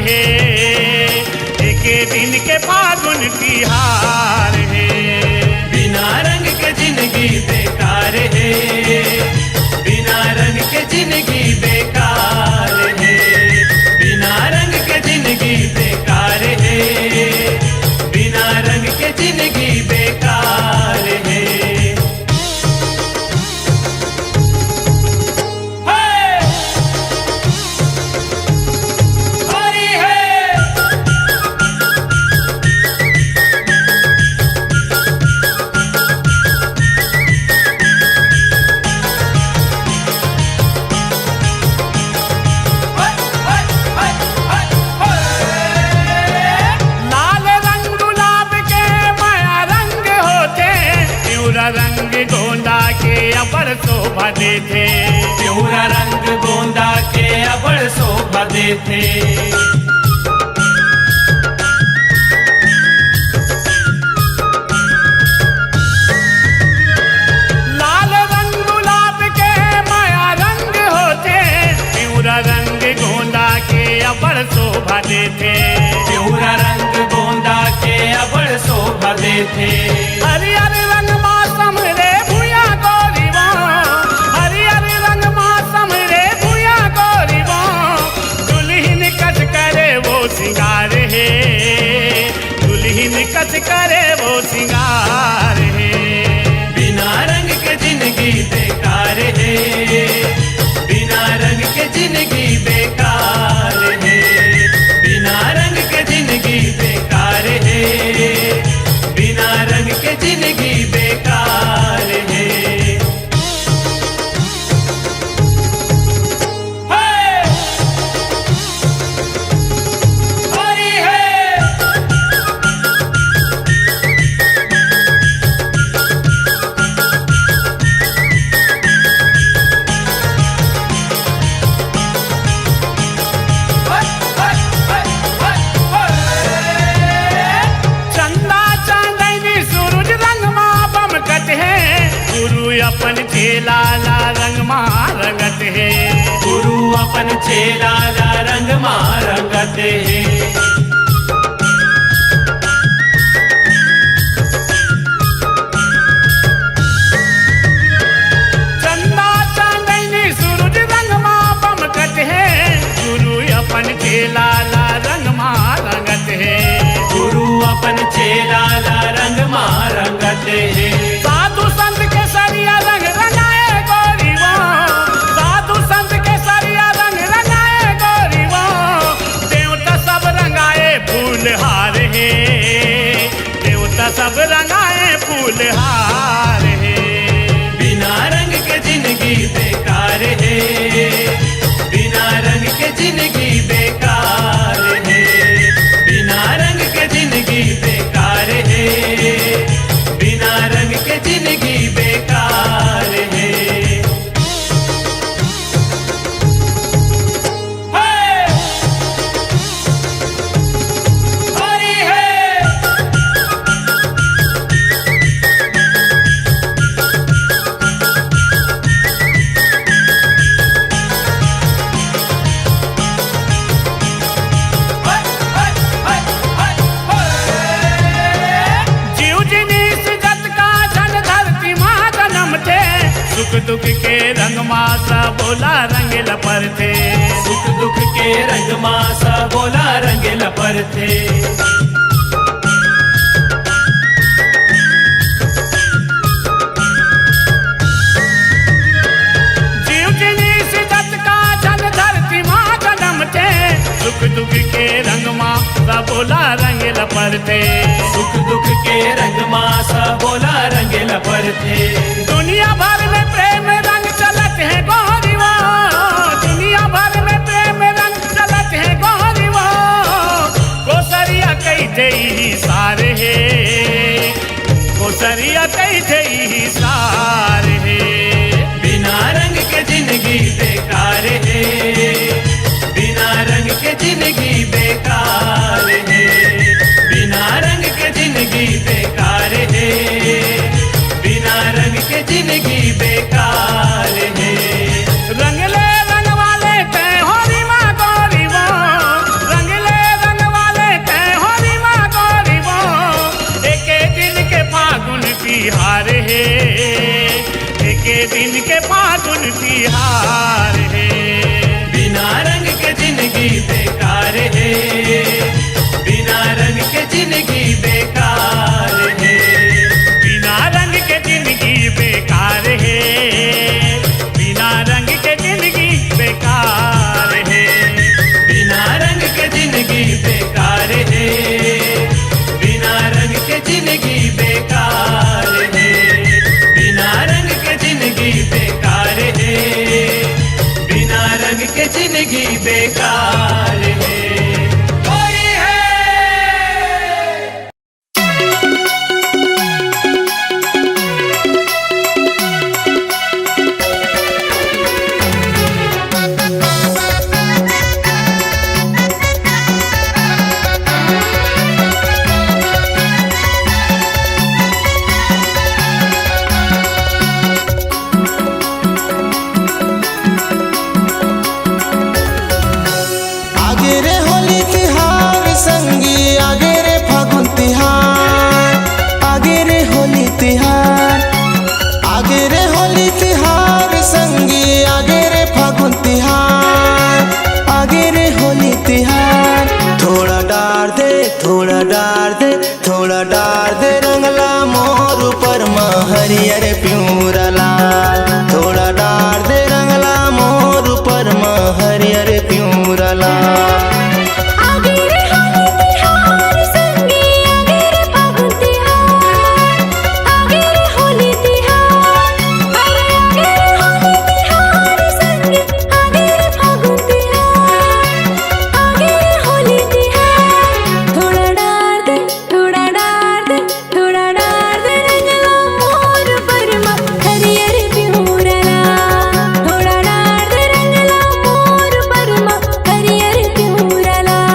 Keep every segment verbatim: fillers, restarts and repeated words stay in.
हे, एके दिन के फागुन तिहार हे। बिना रंग के जिंदगी बेकार हे, बिना रंग के जिंदगी बेकार हे, बिना रंग के जिंदगी बेकार हे, बिना रंग के जिंदगी बेकार हे। हे! हरि हे! लाल रंग गुलाब के मया रंग होथे, पिवरा रंग गोंदा के अबड़ शोभा देथे। पिवरा रंग गोंदा के अबड़ शोभा देथे। लाल रंग गुलाब के मया रंग होथे, पिवरा रंग गोंदा के अबड़ शोभा देथे। पिवरा रंग गोंदा के अबड़ शोभा देथे। हरियर रंग मौसम रे भुइयां गोरी वो, हरियर रंग मौसम रे भुइयां गोरी वो, दुलहिन कस करे वो सिंगार हे, दुलहिन कस करे वो सिंगार हे। बिना रंग के जिंदगी बेकार हे, बिना रंग के जिंदगी बेकार हे, बिना रंग के जिंदगी बेकार हे, बिना रंग के जिंदगी बेकार हे। हे! हरि हे! चंदा चांदनी सूरज रंग मा बमकत हे, गुरु अपन चेला ला रंग मा रंगत हे। गुरु अपन चेला ला रंग मा रंगत हे। चंदा चांदनी सूरज रंग मा बमकत हे, गुरु अपन चेला ला रंग मा रंगत हे। गुरु अपन चेला ला रंग मा रंगत हे। साधु संत के सरिया रंग रंगाए गोरी वो, साधु संत के सरिया रंग रंगाए गोरी वो, देवता सब रंगाए फूलहार हे। देवता सब रंगाए फूलहार हे। बिना रंग के जिंदगी बेकार हे, बिना रंग के जिंदगी बेकार हे, बिना रंग के जिंदगी बेकार हे, बिना रंग के जिंदगी बेकार हे। हे! हरि हे! जीव जिनिस जतका झन धरती मा जनमथे, सुख दुख के रंग मा सबो ला रंग ल परथे। सुख दुख के रंग मा सबो ला रंग ल परथे। जीव जिनिस जतका झन धरती मा जनमथे, सुख दुख के रंग मा सबो ला रंग ल परथे। सुख दुख के रंग मा सबो ला रंग ल परथे। दुनिया भर में प्रेम रंग चलत हे गोरी वो, दुनिया भर में प्रेम रंग चलत हे गोरी वो। कोसरिया कहिथे इही सार हे, कोसरिया कहिथे इही सार हे। बिना रंग के जिंदगी बेकार हे, बिना रंग के जिंदगी बेकार हे, बिना रंग के जिंदगी बेकार हे, बिना रंग के बेकार है। होली है। आगे रे होली तिहार संगी, आगे रे फागुन तिहार, आगे रे होली तिहार, आगे रे होली तिहार संगी, आगे रे फागुन तिहार, आगे रे होली तिहार। थोड़ा डार दे, थोड़ा डार दे, थोड़ा डार दे रंगला मोर ऊपर म हरियर पिंवरा लाल। थोड़ा डार दे रंगला मोर ऊपर म हरियर पिंवरा लाल। आगे रे होली तिहार संगी, आगे रे फागुन तिहार, आगे रे होली तिहार, अरे आगे रे होली तिहार संगी, आगे रे फागुन तिहार, आगे रे होली तिहार। थोड़ा डार दे, थोड़ा डार दे, थोड़ा डार दे रंगला मोर ऊपर म हरियर पिंवरा लाल। थोड़ा डार दे रंगला मोर ऊपर म हरियर पिंवरा लाल।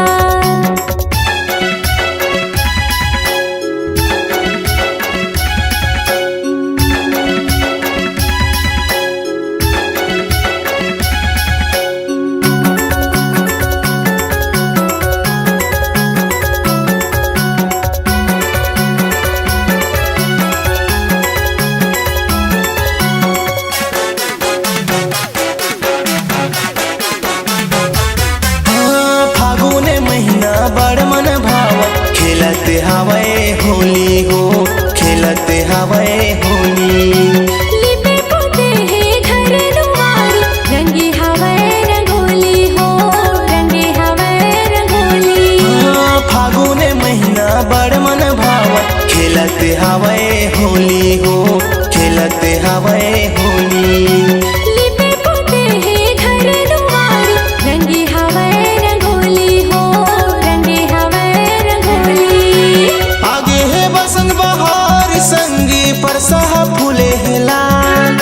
हाँ, फागुन महीना बड़ मन भावत, खेलत हावय होली हो, खेलत हावय होली। लिपे पोते हे घर दुआरी, रंगे हावय रंगोली हो, रंगे हावय रंगोली। हाँ, फागुन महीना बड़ मन भावत, खेलत हावय होली हो, खेलत हावय होली। लिपे पोते हे घर दुआरी, रंगे हावय रंगोली हो, रंगे हावय रंगोली। आगे हे बसंत बहार संगी, परसा ह फूले हे लाल।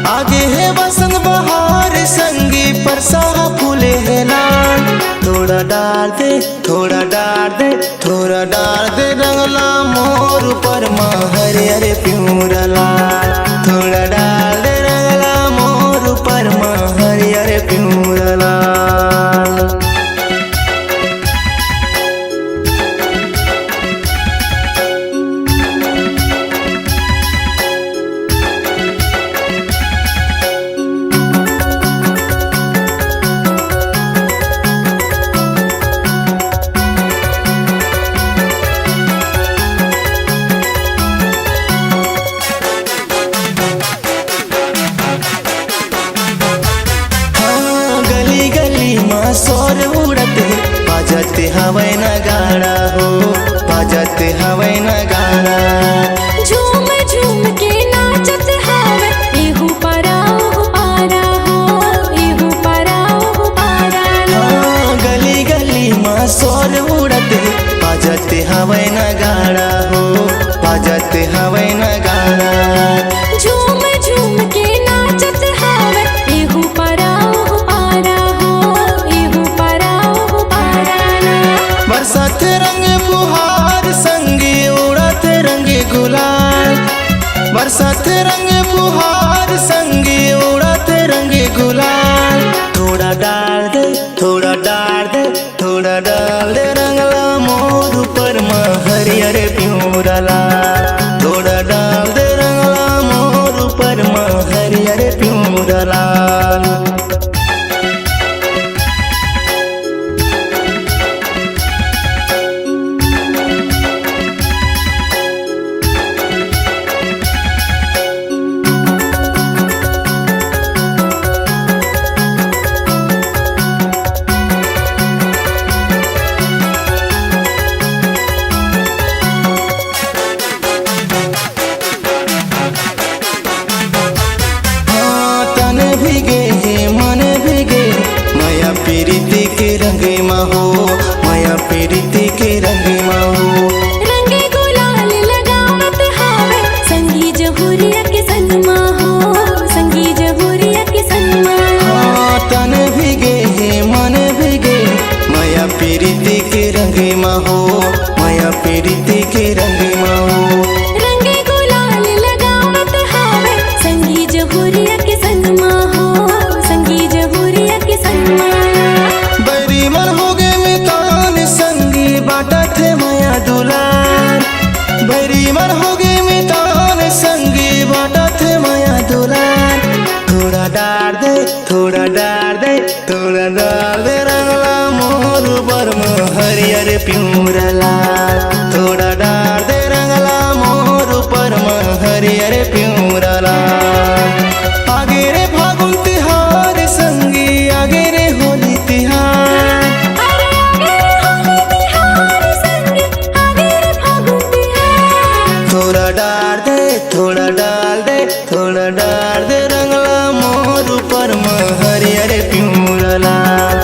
आगे हे बसंत बहार संगी, परसा ह फूले हे लाल। थोड़ा डार दे, थोड़ा डार दे, थोड़ा डार दे रंगला मोर ऊपर म हरियर पिंवरा लाल। थोड़ा डार दे रंगला मोर ऊपर म हरियर पिंवरा लाल। हाँ, गली गली म शोर उड़त हे, बाजत हवय नगाड़ा हो, बाजत हवय नगाड़ा। झूम झूम के नाचत हवय, एहू पारा ओहू पारा हो, एहू पारा ओहू पारा ना। हाँ, गली गली म शोर उड़त हे, बाजत हवय नगाड़ा हो, बाजत हवय नगाड़ा। झूम झूम के नाचत हवय, एहू पारा ओहू पारा हो, एहू पारा ओहू पारा ना। बरसत रंग फुहार संगी उड़त रंग गुलाल, बरसत रंग फुहार संगी उड़त रंग गुलाल। थोड़ा डार दे, थोड़ा डार दे, थोड़ा डार दे रंगला मोर ऊपर म हरियर पिंवरा लाल। थोड़ा डार दे रंगला मोर ऊपर म हरियर पिंवरा लाल। के रंग मा हो, मया प्रीति के रंग मा हो। रंग गुलाल लगावत हावे, संगी जहुरिया के संग मा हो, संगी जहुरिया के संग मा। हाँ, तन भी गे हे, मन भी गे, मया प्रीति के रंग मा हो, मया प्रीति के रंग मा हो। रंग गुलाल लगावत हावे, संगी जहुरिया के संग मा हो, संगी जहुरिया के संग मा। बैरी मन होगे मितान, संगी बांटत हे मया दुलार। बैरी मन होगे मितान, संगी बांटत हे मया दुलार। थोड़ा डार दे, थोड़ा डार दे, थोड़ा डार दे रंगला मोर ऊपर म हरियर पिंवरा लाल। थोड़ा डार दे रंगला मोर ऊपर म हरियर पिंवरा लाल। आगे रे फागुन तिहार संगी, आगे रे होली तिहार। अरे आगे रे होली तिहार संगी, आगे रे फागुन तिहार। थोड़ा डार दे, थोड़ा डार दे, थोड़ा डार दे रंगला मोर ऊपर म हरियर पिंवरा लाल।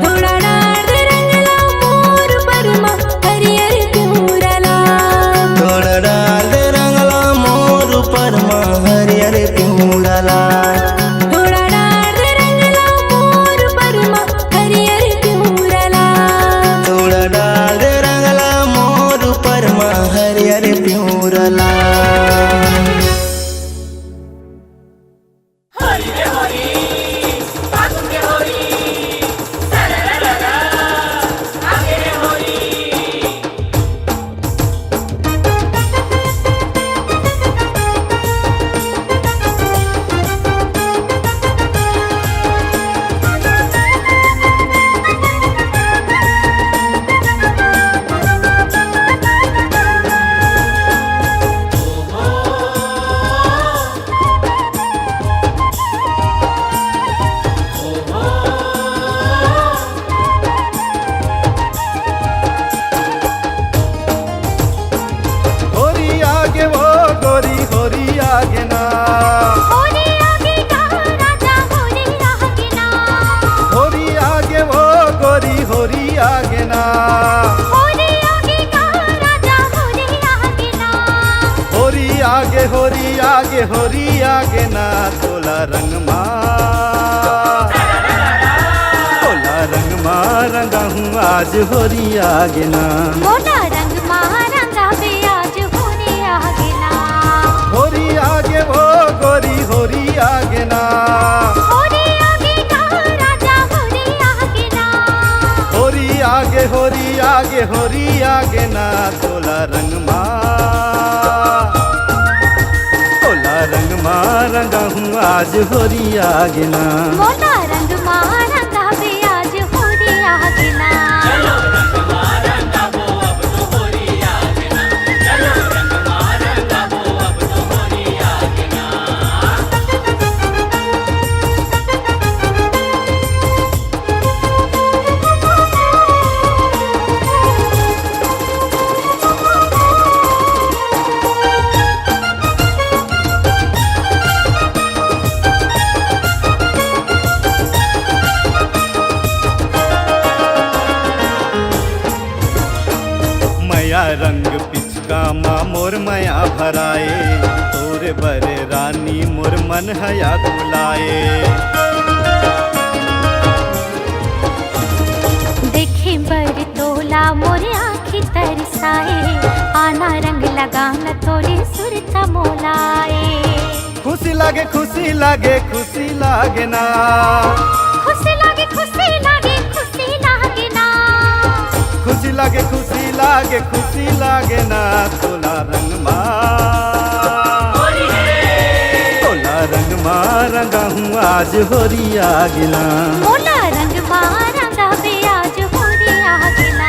थोड़ा डार दे रंगला मोर ऊपर म हरियर पिंवरा लाल। थोड़ा डार दे रंगला मोर ऊपर म हरियर पिंवरा लाल। थोड़ा डार दे रंगला मोर ऊपर म हरियर पिंवरा लाल। थोड़ा डार दे रंगला मोर ऊपर म हरियर पिंवरा लाल। होरी आगे वो गोरी, होरी आगे ना। होरी आगे गा राजा, होरी आगे ना। होरी आगे वो गोरी, होरी आगे ना। होरी आगे गा राजा, होरी आगे ना। होरी आगे, होरी आगे, होरी आगे ना। तोला रंग मा, तोला रंग मा रंगाहूँ आज होरी आगे ना। मोला रंग मा रंगाबे आज होरी आगे ना। होरी आगे वो गोरी, होरी आगे ना। होरी आगे ना राजा, होरी आगे ना। होरी आगे, होरी आगे, होरी आगे ना। तोला रंग मा, तोला रंग मा रंगाहूँ आज होरी आगे ना। मोला रंग मा रंगाबे आज होरी आगे ना। मया रंग पिचका मा मोर मया भराए, तोरे बरे रानी मोर मन हया कुलाए। देखे बर तोला मोर आँखी तरसाए, आना रंग लगाना तोरे सुरता मोलाए। खुशी लागे, खुशी लागे, खुशी लागे ना। खुशी लागे, खुशी लागे, खुशी लागे ना। खुशी लागे, खुशी लागे, खुशी लागे ना। तोला रंग मा, तोला रंग मा रंगाहूँ आज होरी आगे ना। मोला रंग मा रंगाबे आज होरी आगे ना।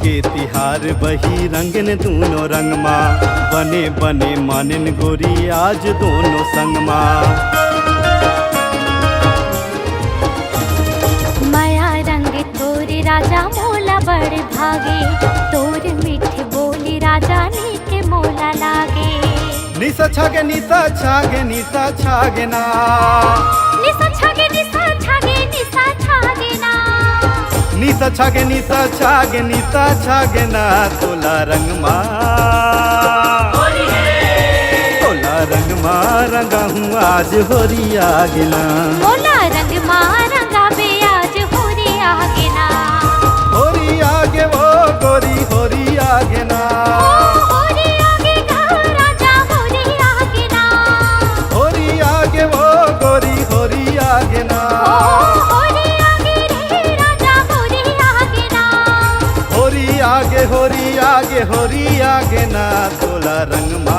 ए तिहार बहिरंगन दूनो रंग मा, बने बने मानेन गोरी आज दूनो संग मा। मया रंग तोर राजा मोला बड़ भागे, तोर मीठ बोली राजा नीक मोला लागे। निसा छागे, निसा छागे, निसा छागे ना। निसा छागे, निसा छागे, निसा छागे ना। निसा छागे, निसा छागे, निसा छागे ना। तोला रंग मा, तोला रंग मा रंगाहूँ आज होरी आगे ना। तोला रंग मा रंगाबे आज होरी आगे ना। होरी आगे वो गोरी, होरी आगे ना। ओ होरी आगे गा राजा, होरी आगे ना। होरी आगे वो गोरी, होरी आगे ना। ओ होरी आगे रे राजा, होरी आगे ना। होरी आगे, होरी आगे, होरी आगे ना। तोला रंग मा,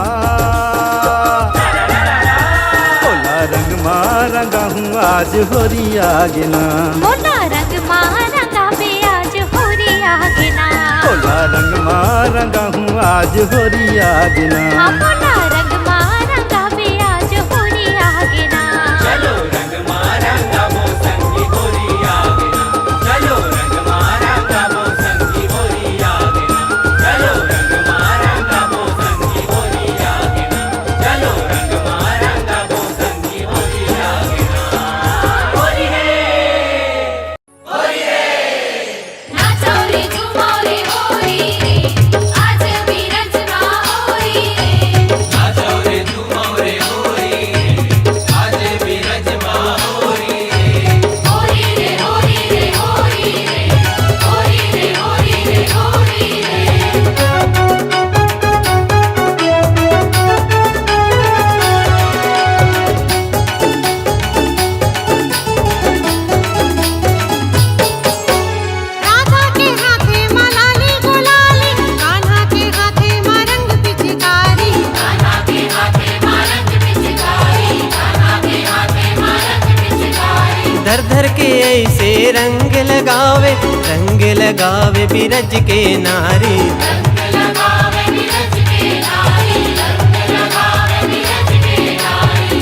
तोला रंग मा रंगाहूँ आज होरी आगे ना। मोला रंग मा रंगाबे आज होरी आगे ना। तोला रंग मा रंगाहूँ आज होरी आगे ना। हाँ, मोला रंग मा रंगाबे आज होरी आगे ना। चलो रंग मा रंगाबो संगी होरी आगे ना। चलो रंग मा रंगाबो संगी होरी आगे ना। चलो रंग मा रंगाबो संगी होरी आगे ना। चलो रंग मा रंगाबो संगी होरी आगे ना। होरी है। नाचो रे झूमो रे होरी रे, आज बिरज मा होरी रे। नाचो रे झूमो रे होरी रे, आज बिरज मा होरी रे। होरी रे, होरी रे, होरी रे। होरी रे, होरी रे, होरी रे। राधा के हाथे मा लाली गुलाली, कान्हा के हाथे मा रंग पिचकारी। कान्हा के हाथे मा रंग पिचकारी, कान्हा के हाथे मा रंग पिचकारी। धर धर के ऐसे रंग लगावे, रंग लगावे बिरज के नारी। रंग लगावे बिरज के नारी, रंग लगावे बिरज के नारी।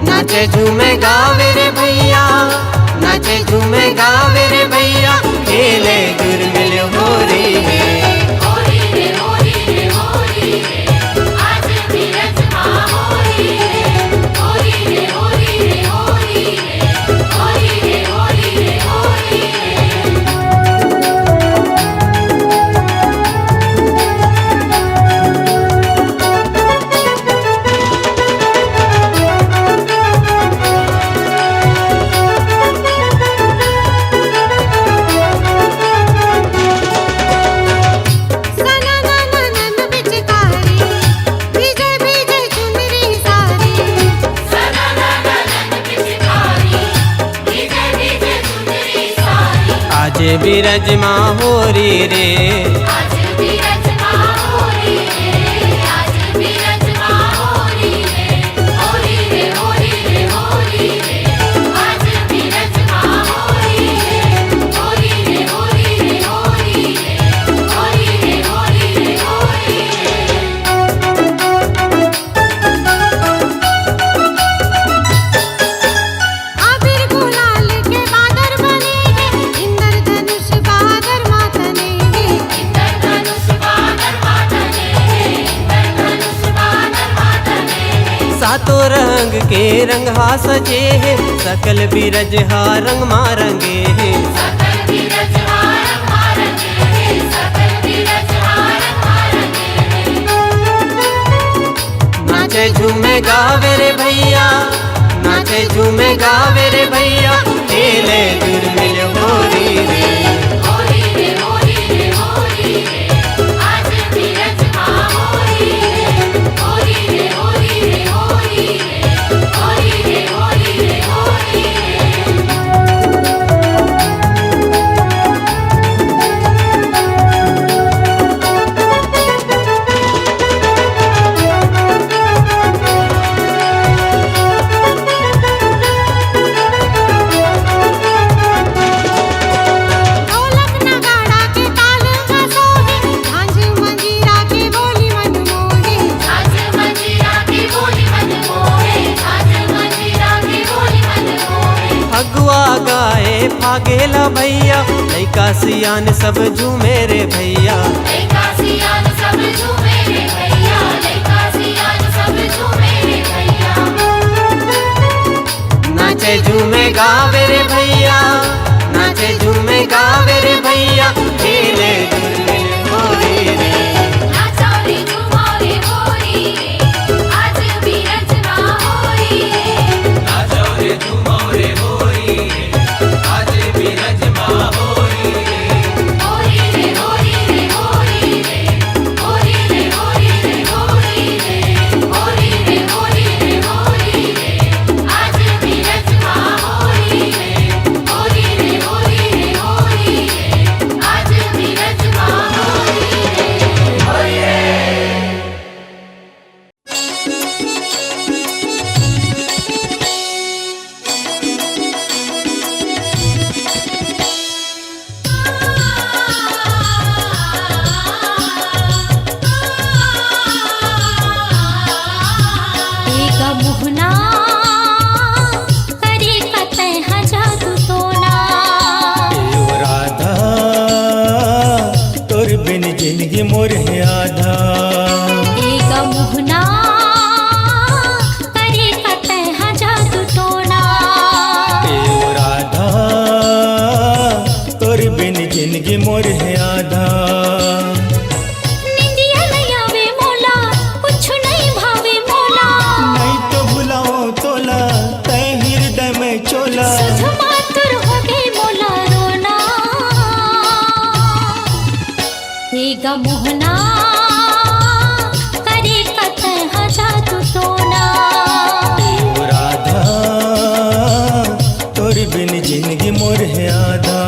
नाचे झूमे गावे रे भैया, नाचे झूमे गावे रे भैया, खेले जुर्मिल होरी रे। होरी रे, होरी रे, होरी रे, आज बिरज मा होरी रे। होरी रे, होरी रे, होरी रे, होरी रे, होरी रे, होरी रे। आज बिरज मा होरी रे। आज बिरज मा होरी रे, आज बिरज मा होरी रे। होरी रे, होरी रे, होरी रे, आज बिरज मा होरी रे। होरी रे, होरी रे, होरी रे। होरी रे, होरी रे, होरी रे। अबीर गुलाल के बादर बने गे, इंद्रधनुष बादर मा तने गे। इंद्रधनुष बादर मा तने गे, इंद्रधनुष बादर मा तने गे। सातों रंग के रंग हा सजे हे, सकल बिरज हा रंग मा रंगे हे। सकल बिरज हा रंग मा रंगे हे, सकल बिरज हा रंग मा रंगे हे। नाचे झूमे गावे रे भैया, नाचे झूमे गावे रे भैया, खेले जुर्मिल होरी रे। होरी रे, होरी रे, होरी रे, आज बिरज मा होरी रे। होरी रे, होरी रे, होरी रे। अगुआ गाए फागेला भैया, लइका सियान सब झूमे रे भैया। लइका सियान सब झूमे रे भैया, लइका सियान सब झूमे रे भैया। नाचे झूमे गावे रे भैया, नाचे झूमे गावे रे भैया, खेले झूले होली रे। नाचो रे झूमो रे होली रे, आज बिरज मा होली रे। नाचो रे झूमो रे होली रे, आज बिरज मा होली रे। होली रे, होली रे, होली रे। ए गा मोहना, करे का तैं हा जादू टोना। ए ओ राधा, तोर बिन जिंदगी मोर हे आधा। ए गा मोहना, करे का तैं हा जादू टोना। ए ओ राधा, तोर बिन जिंदगी मोर हे आधा। निंदिया नइ आवे मोला, कुछु नइ भावे मोला। नइ तो भुलाओं तोला, तैं हृदय में चोला। सुध मातुर होगे मोला रोना। ए गा मोहना, करे का तैं हा जादू टोना। ए ओ राधा, तोर बिन जिंदगी मोर हे आधा।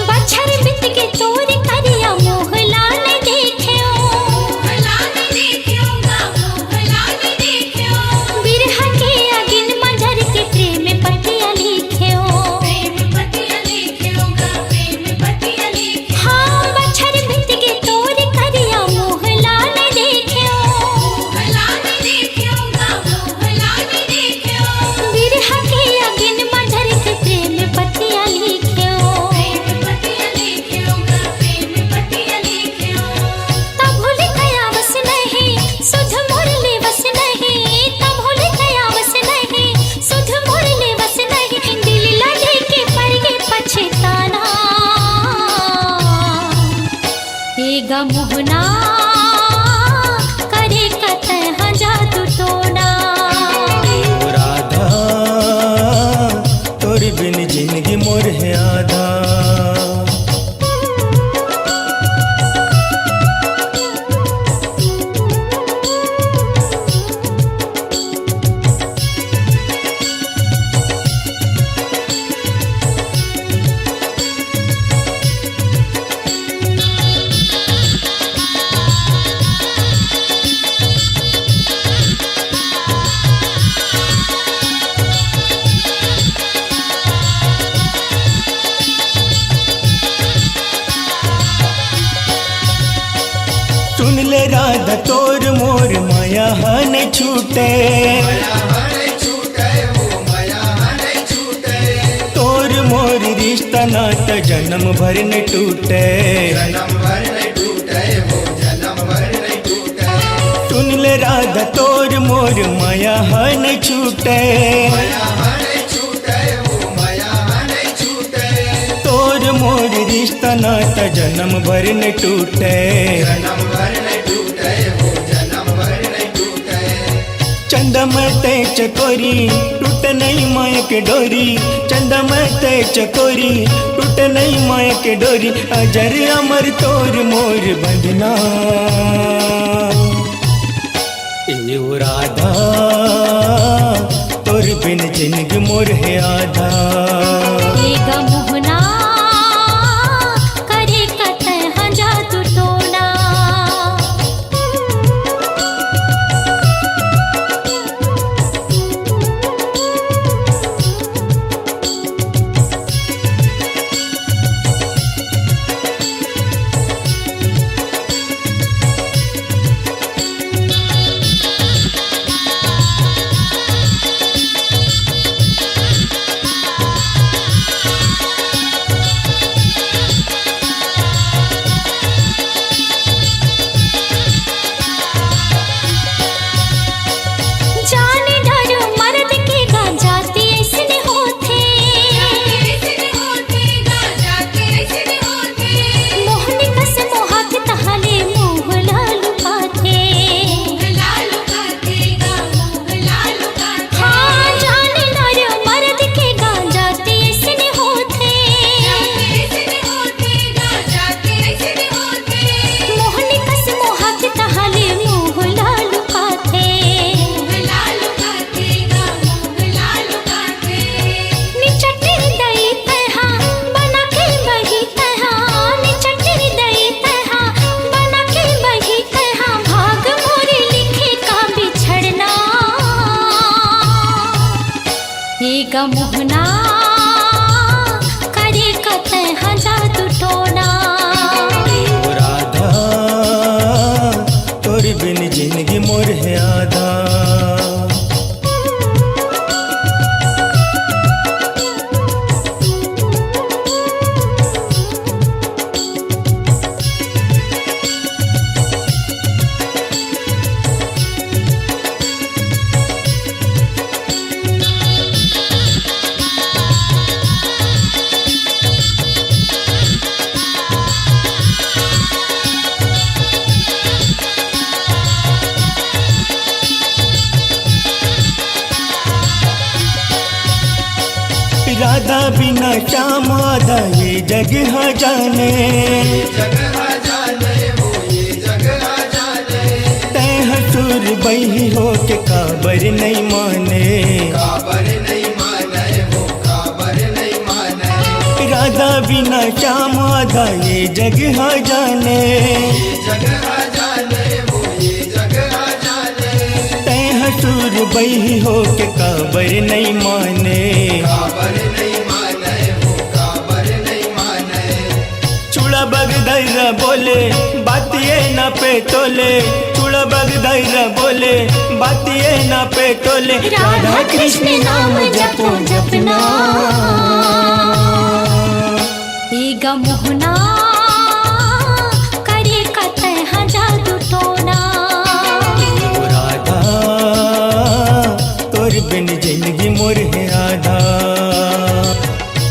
बछर बीत गे तोर करिया, मोह ला नइ देखेंव। मोह ला नइ देखेंव गा, मोह ला नइ देखेंव। बिरहा के अगिन मा जर के प्रेम पतिया लिखेंव। प्रेम पतिया लिखेंव गा, प्रेम पतिया लिखेंव। हाँ, बछर बीत गे तोर करिया, मोह ला नइ देखेंव। मोह ला नइ देखेंव गा, मोह ला नइ देखेंव। बिरहा के अगिन मा जर के प्रेम पतिया लिखेंव। प्रेम पतिया लिखेंव गा, प्रेम पतिया लिखेंव। तभो ले तैं आवस नहीं, सुध मोर लेवस नहीं। तभो ले तैं आवस नहीं, सुध मोर लेवस नहीं। दिल ला लेके पर गे पछताना। ए गा मोहना, करे का तैं हा जादू टोना। ए ओ राधा, तोर बिन जिंदगी मोर हे आधा। सुन ले राधा, तोर मोर मया ह नइ छूटे। तोर मोर रिश्ता नाता जनम भर नइ टूटे। सुन ले राधा, तोर मोर मया ह नइ छूटे। तोर मोर रिश्ता नाता जनम भर नइ टूटे। चंदा मैं तैं चकोरी, टूटे नइ मया के डोरी। चंदा मैं तैं चकोरी, टूटे नइ मया के डोरी। अजर अमर तोर मोर बंधना। ए ओ राधा, तोर बिन जिनगी मोर हे आधा। ए गा मोहना, करे कतै हा जादू टोना। जाने डर मर्द के गा जाति अइसने होथे। मोहनी कस मोहा के तहाले मोह ला लुभाथे। हाँ, जाने नर मर्द के गा जाति अइसने होथे। मोहनी कस मोहा के तहाले मोह ला लुभाथे। निचट हृदय तैहा बना के बही तैहा, निचट हृदय तैहा बना के बही तैहा, भाग मोरे लिखे का बिछड़ना। ए गा मोहना, करे कतै हा जादू टोना। ओ राधा, तोर बिन जिनगी मोर हे आधा। राधा बिना श्याम आधा ये जग हा जाने। तैं ह सुर बही होके काबर नइ माने। राधा बिना श्याम आधा ये जग हा जाने। तैं ह सुर बही होके काबर नइ माने। चूड़ा बगदाई रा बोले, बातिये ना पे तोले। चूड़ा बगदाई रा बोले, बातिये ना पे तोले। राधा कृष्ण नाम जपो जपना। ए गा मोहना, करे कतै हा जादू टोना। ओ राधा, तोर बिन जिनगी मोर हे आधा।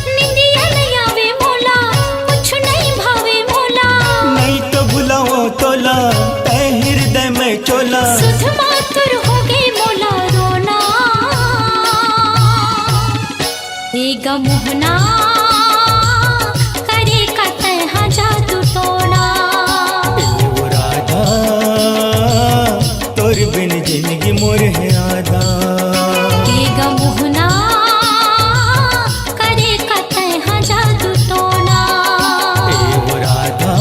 निंदिया नइ आवे मोला, कुछु नइ भावे मोला। नइ तो भुलावंव तोला, तैं हृदय में चोला। सुध मातुर होगे मोला रोना। ए गा मोहना, करे कतै हा जादू टोना। ए ओ राधा, तोर बिन जिनगी मोर हे आधा। ए गा मोहना, करे कतै हा जादू टोना। ए ओ राधा,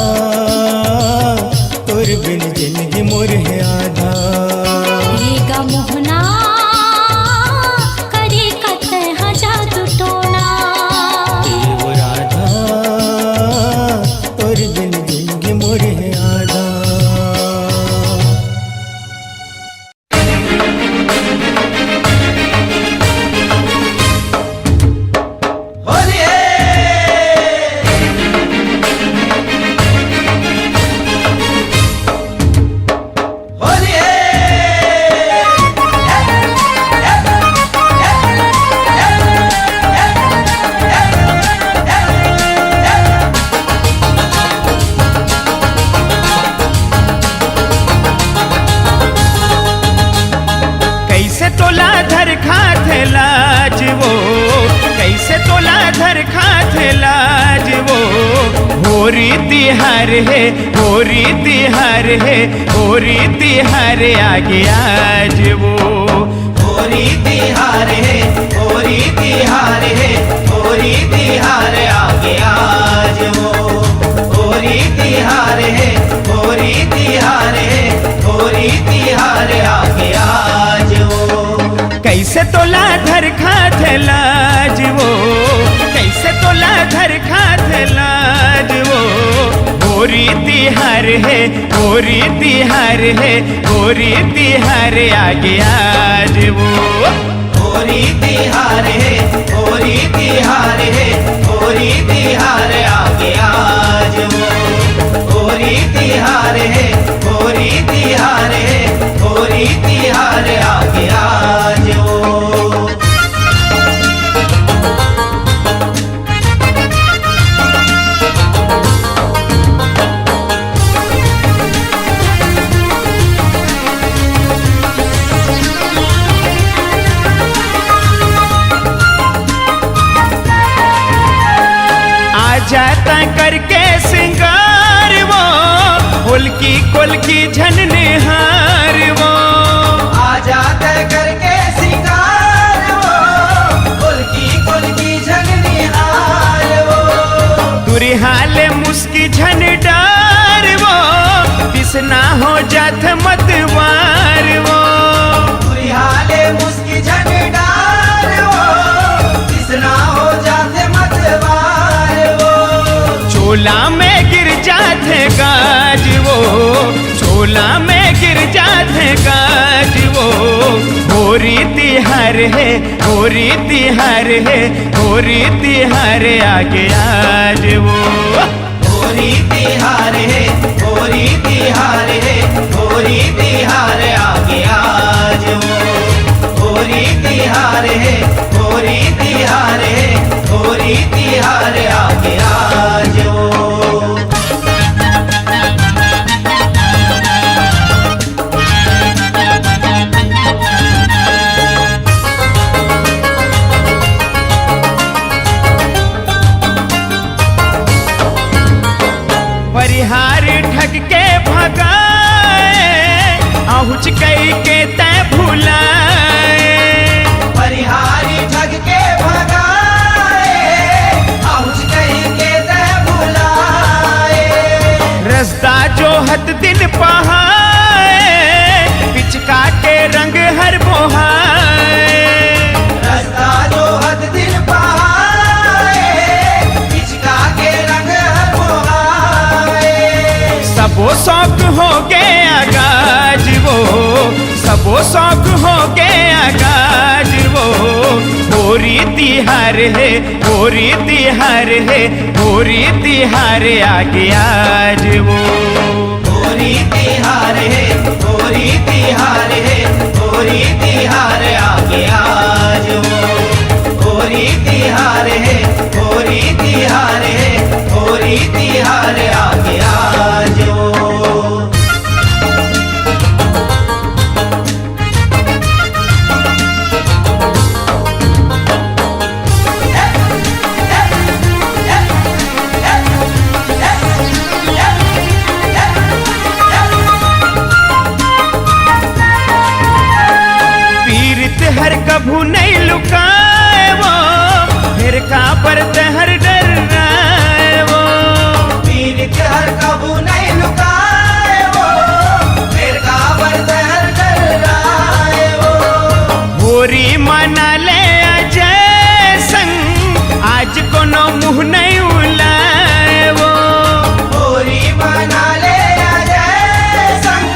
तोर बिन जिनगी मोर हे आधा। ए गा मोहना, करे कतै हा जादू टोना। ए ओ राधा, तोर बिन जिनगी मोर हे आधा। कइसे तोला धर खाथे लाज वो, कइसे तोला धर खाथे लाज वो, हो होरी तिहार हे, होरी तिहार हे, होरी तिहार आगे आज वो। होरी तिहार हे, होरी तिहार हे, होरी तिहार आगे आज वो। होरी तिहार हे, होरी तिहार हे, होरी तिहार आगे आज वो। कइसे तोला धर खाथे लाज वो, कइसे तोला धर खाथे लाज वो। होरी तिहार हे, होरी तिहार हे, होरी तिहार आगे आज वो। होरी तिहार हे, होरी तिहार हे, होरी तिहार आगे आज वो। होरी तिहार हे, होरी तिहार हे, होरी तिहार आगे आज वो। आ जाता करके सिंगार वो, होलकी कोलकी झन निहार वो। आ जाता करके सिंगार वो, होलकी कोलकी झन निहार वो। दुरिहाले मुस्की झन डार वो, तिसना हो जात मतवार वो। दुरिहाले मुस्की झन डार वो, तिसना हो जात मतवार वो। चोला में गिर जाथे गाज वो, चोला में गिर जाथे गाज वो। होरी तिहार हे, होरी तिहार हे, होरी तिहार आगे आज वो। होरी तिहार हे, होरी तिहार हे, होरी तिहार आगे आज वो। होरी तिहार हे, होरी तिहार हे, होरी तिहार आगे आज वो। परिहार ठग के भगाए, आहुच कई के तै भुलाए। परिहारी ठग के भगाए, आहुच कई के तै भुलाए। रस्ता जोहत दिन पहाए, पिचका के रंग हर बोहाए। रस्ता जोहत दिन पहाए, पिचका के रंग हर बोहाए। सबो शौक हो गया गाज वो, सबो शौक हो गया गाज वो। होरी तिहार हे, होरी तिहार हे, होरी तिहार आगे आज वो। होरी तिहार हे, होरी तिहार हे, होरी तिहार आगे आज वो। होरी तिहार हे, होरी तिहार हे, होरी तिहार आगे आज वो। पीरित हर कभू नइ लुकाए वो, फेर काबर तहर डर्राए वो। पीरित हर कभू नइ लुकाए वो, फेर काबर तहर डर्राए वो। होरी मना ले अजय संग, आज कोनो मुँह नइ उलाए वो। होरी मना ले अजय संग,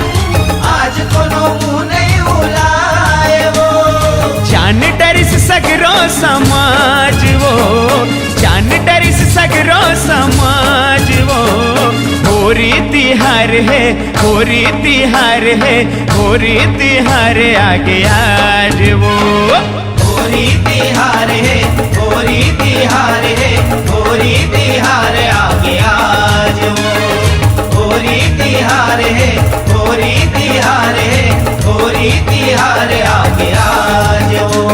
आज कोनो मुँह नइ उलाए वो। जान डरिस सगरो समाज वो, जान डरिस सगरो समाज वो। होरी तिहार हे, होरी तिहार हे, होरी तिहार आगे आज वो। होरी तिहार हे, होरी तिहार हे, होरी तिहार आगे आज वो। होरी तिहार हे, होरी तिहार हे, होरी तिहार आगे आज वो।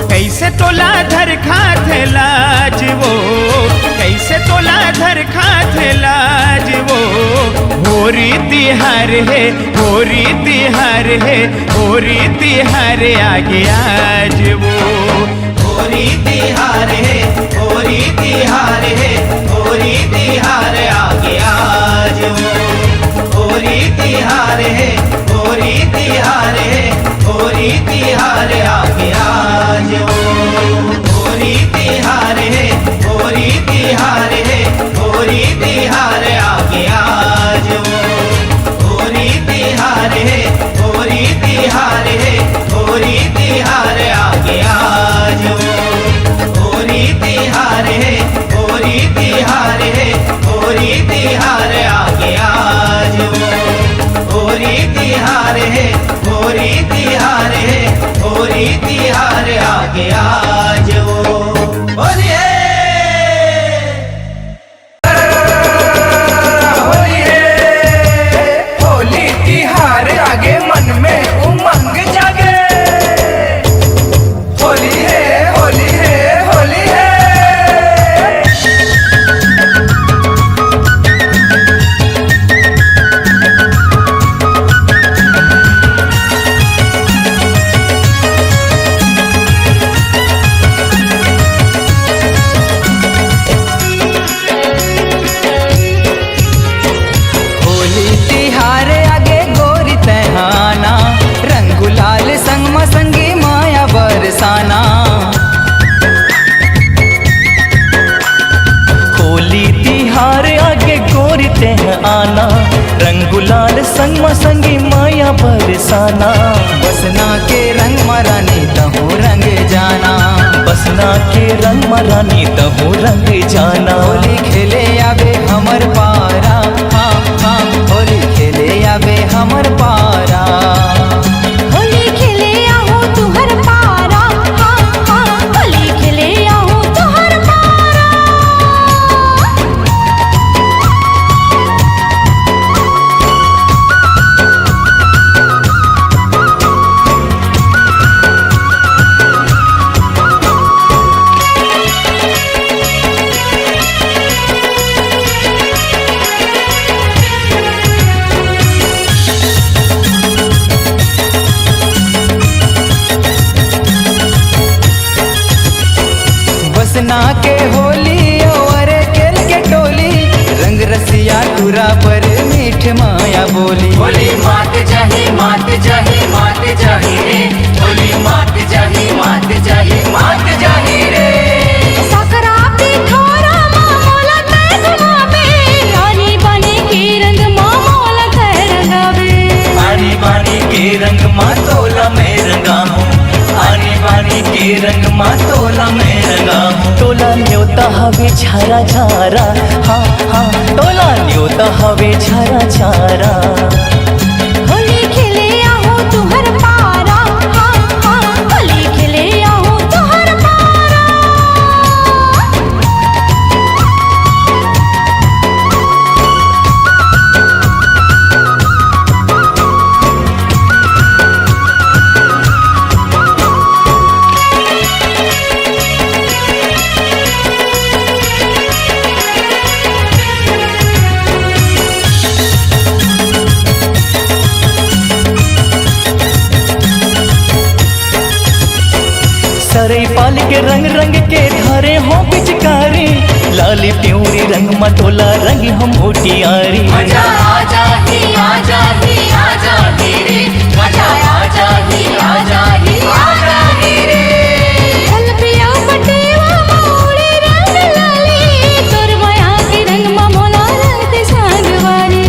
कइसे तोला धर खाथे लाज वो, कइसे तोला धर खाथे होरी तिहार हे, होरी तिहार हे, होरी तिहार आगे आज वो। होरी तिहार हे, होरी तिहार हे, होरी तिहार आगे आज वो। होरी तिहार हे, होरी तिहार हे, होरी तिहार आगे आज वो। होरी तिहार हे, होरी तिहार हे, होरी तिहार आगे आज वो। होरी तिहार हे, होरी तिहार हे, होरी तिहार आगे आज वो। होरी तिहार हे, होरी तिहार हे, होरी तिहार आगे आज वो। होरी तिहार हे, होरी तिहार हे, होरी तिहार आगे आज वो। होली हे। होली हे। होली तिहार आगे मन में उमंग जागे। होली हे, होली हे, होली हे। होली तिहार आगे गोरी तैं हा आना, रंग गुलाल संग म संगी माया बरसाना। होली तिहार आगे गोरी तैं हा आना, रंग गुलाल संग म संगी माया बरसाना। बसना के रंग म रानी तहूँ रंग जाना। बसना के रंग म रानी तहूँ रंग जाना। होली खेले आबे हमर पारा, हाँ, हाँ, होली खेले आबे हमर पारा। होली खेले आहूँ तुहर पारा, हाँ, हाँ, होली खेले आहूँ तुहर पारा। बसना के होली अउ अरे केल के टोली, रंग रसिया टूरा पर मीठ माया बोली। होली मात जाही, मात जाही, मात जाही रे। होली मात जाही, मात जाही, मात जाही रे। सकरा पिठोरा मा मोला तैं घुमाबे, आनी बानी के रंग मा मोला तैं रंगाबे। आनी बानी के रंग मा तोला मैं रंगाहूँ। आनी बानी के रंग मा तोला मैं रंगाहूँ। तोला न्योता हवे झारा झारा, हाँ, हाँ, तोला न्योता हवे झारा झारा। होली खेले आहूँ तुहर पारा, हाँ, हाँ, होली खेले आहूँ तुहर पारा। सरई पाल के रंग रंग के धरे हों पिचकारी, लाली पिंवरी रंग म तोला रंगी हों मोटियारी। मजा आ जाही, आ जाही, आ जाही रे, मजा आ जाही, आ जाही, आ जाही रे। कलपिया पटेवा म उड़े रंग लाली, तोर मया के रंग म मोला रंग दे संगवारी।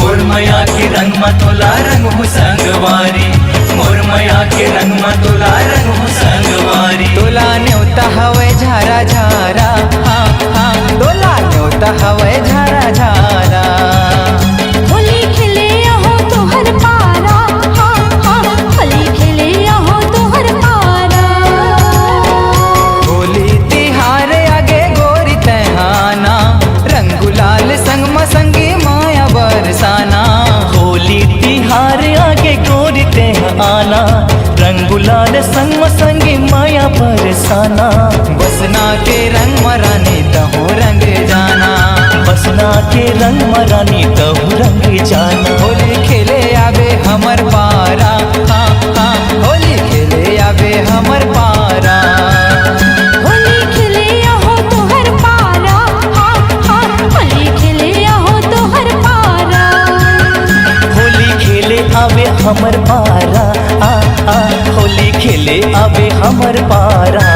मोर मया के रंग म तोला रंग हूँ संगवारी। मोर मया के रंग म तोला रंग हूँ संगवारी। तोला न्योता हवय झारा झारा, हाँ, हाँ, तोला न्योता हवय झारा झारा। होली खेले आहूँ तोहर पारा, हाँ, हाँ, होली खेले आहूँ तोहर पारा। होली तिहार आगे गोरी तैं हा आना, रंग गुलाल संग म संगी माया बरसाना। होली तिहार आगे गोरी तैं हा आना, रंग गुलाल संग म संगी माया बरसाना। बसना के रंग म रानी तहूँ रंग जाना। सुना के रंग म रानी तहु रंग जाना। होली खेले आबे हमर पारा, हाँ, हाँ, होली खेले आबे हमर पारा। होली खेले आहो तोहर पारा, हाँ, हाँ, होली खेले आहो तोहर पारा। होली खेले आबे हमर पारा, आ, आ, होली खेले आबे हमर पारा।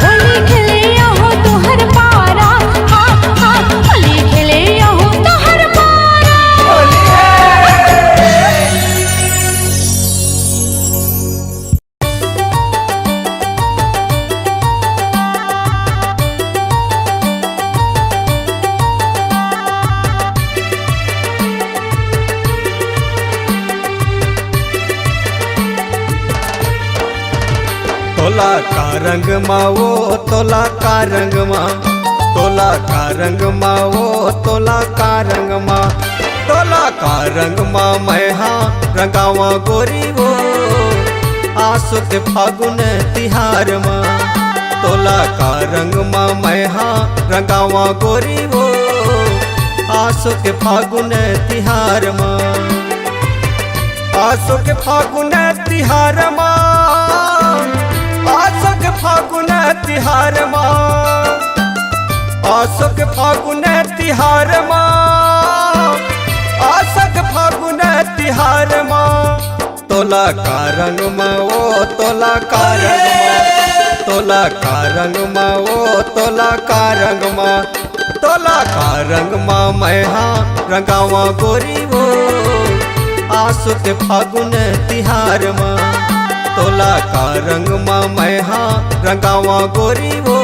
होली खेले आहो तोहर पारा, हाँ, हाँ, होली खेले आहो तोहर पारा। तोला का रंग मा वो, तोला का रंग मा, तोला का रंग मा वो, तोला का रंग मा, तोला का रंग मा मैं हा रंगावा गोरी वो, आसो के फागुन तिहार मा। तोला का रंग मा मैं हा रंगावा गोरी वो, आसो के फागुन तिहार मा। आसो के फागुन तिहार मा, आसो के फागुन तिहार मा, आसो के फागुन तिहार मा, आसो के फागुन तिहार मा। तोला का रंग मा वो, तोला का रंग मा, तोला का रंग मा वो, तोला का रंग मा, तोला का रंग मा मैं हा रंगावा गोरी वो, आसो के फागुन तिहार मा। तोला का रंग मा मैं हा रंगावा गोरी वो,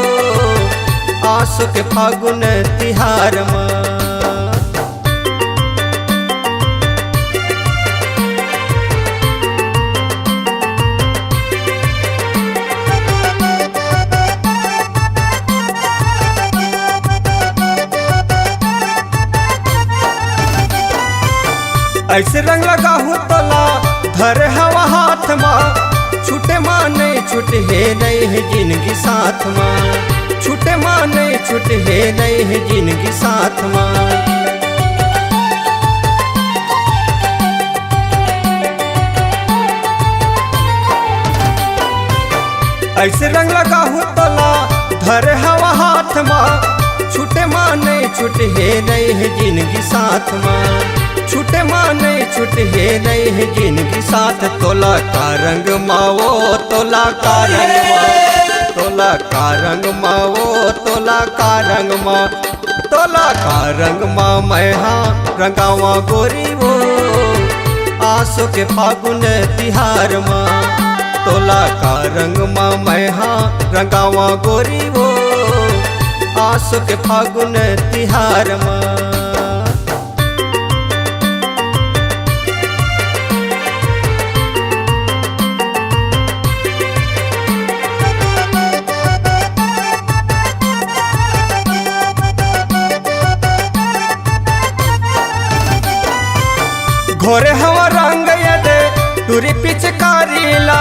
आसो के फागुन तिहार मा। ऐसे रंग लगाहूँ तोला धरे हवा हाथ मा, छूटे मा नहीं छूटे हे नहीं हे जिंदगी साथ मा, छूटे मा नहीं छूटे हे नहीं हे जिंदगी साथ मा। ऐसे रंग लगाहूँ तोला धरे हवा हाथ मा, छूटे मा नहीं छूटे हे नहीं हे जिंदगी साथ मा, छूटे मा नहीं छूटे हे नहीं हे जिंदगी साथ। तोला का रंग मा वो, तोला का रंग मा, तोला का रंग मा वो, तोला का रंग मा, तोला का रंग मा मैं हा रंगावा गोरी वो, आसो के फागुन तिहार मा। तोला का रंग मा मैं हा रंगावा गोरी वो, आसो के फागुन तिहार मा। घोरे हवा रंग ये दे टूरी पिचकारी ला,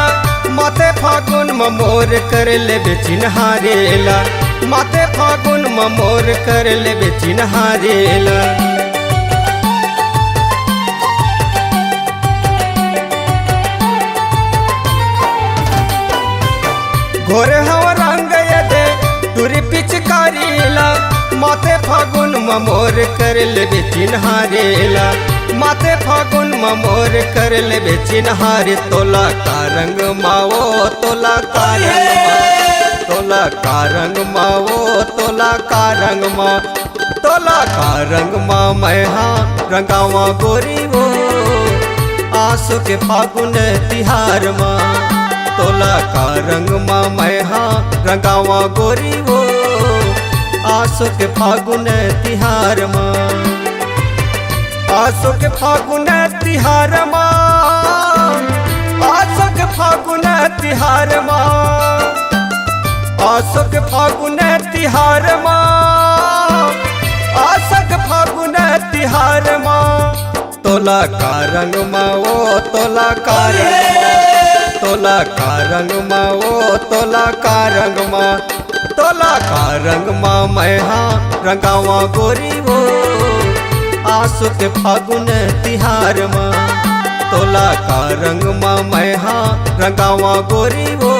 माते फागुन म मोर कर लेबे चिन्हारे ला, माते फागुन म मोर कर लेबे चिन्हारे ला। घोरे हवा रंग ये दे टूरी पिचकारी ला, माते फागुन म मोर कर लेबे चिन्हारे ला, माते फागुन म मोर कर लेबे चिन्हारे। तोला का रंग मा वो, तोला का रंग मा, तोला का रंग मा वो, तोला का रंग मा, तोला का रंग मा मैं हा रंगावा गोरी वो, आसो के फागुन तिहार मा। तोला का रंग मा मैं हा रंगावा गोरी वो, आसो के फागुन तिहार मा। आसो के फागुन तिहार मा, आसो के फागुन तिहार मा, आसो के फागुन तिहार मा, आसो के फागुन तिहार मा। तोला का रंग मा वो, तोला का रंग मा, तोला का रंग मा वो, तोला का रंग मा। तोला का रंग मा मैं हा रंगावा गोरी वो, आसो के फागुन तिहार मा। तोला का रंग मा मैं हा रंगावा गोरी वो,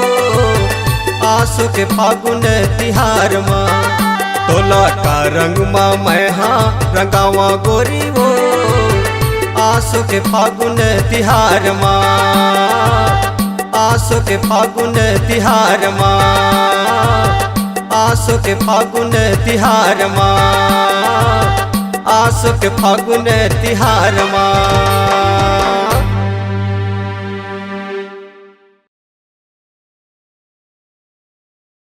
आसो के फागुन तिहार मा। तोला का रंग मा मैं हा रंगावा गोरी वो, आसो के फागुन तिहार मा। आसो के फागुन तिहार मा, आसो के फागुन तिहार मा, आसो के फागुन तिहार मा।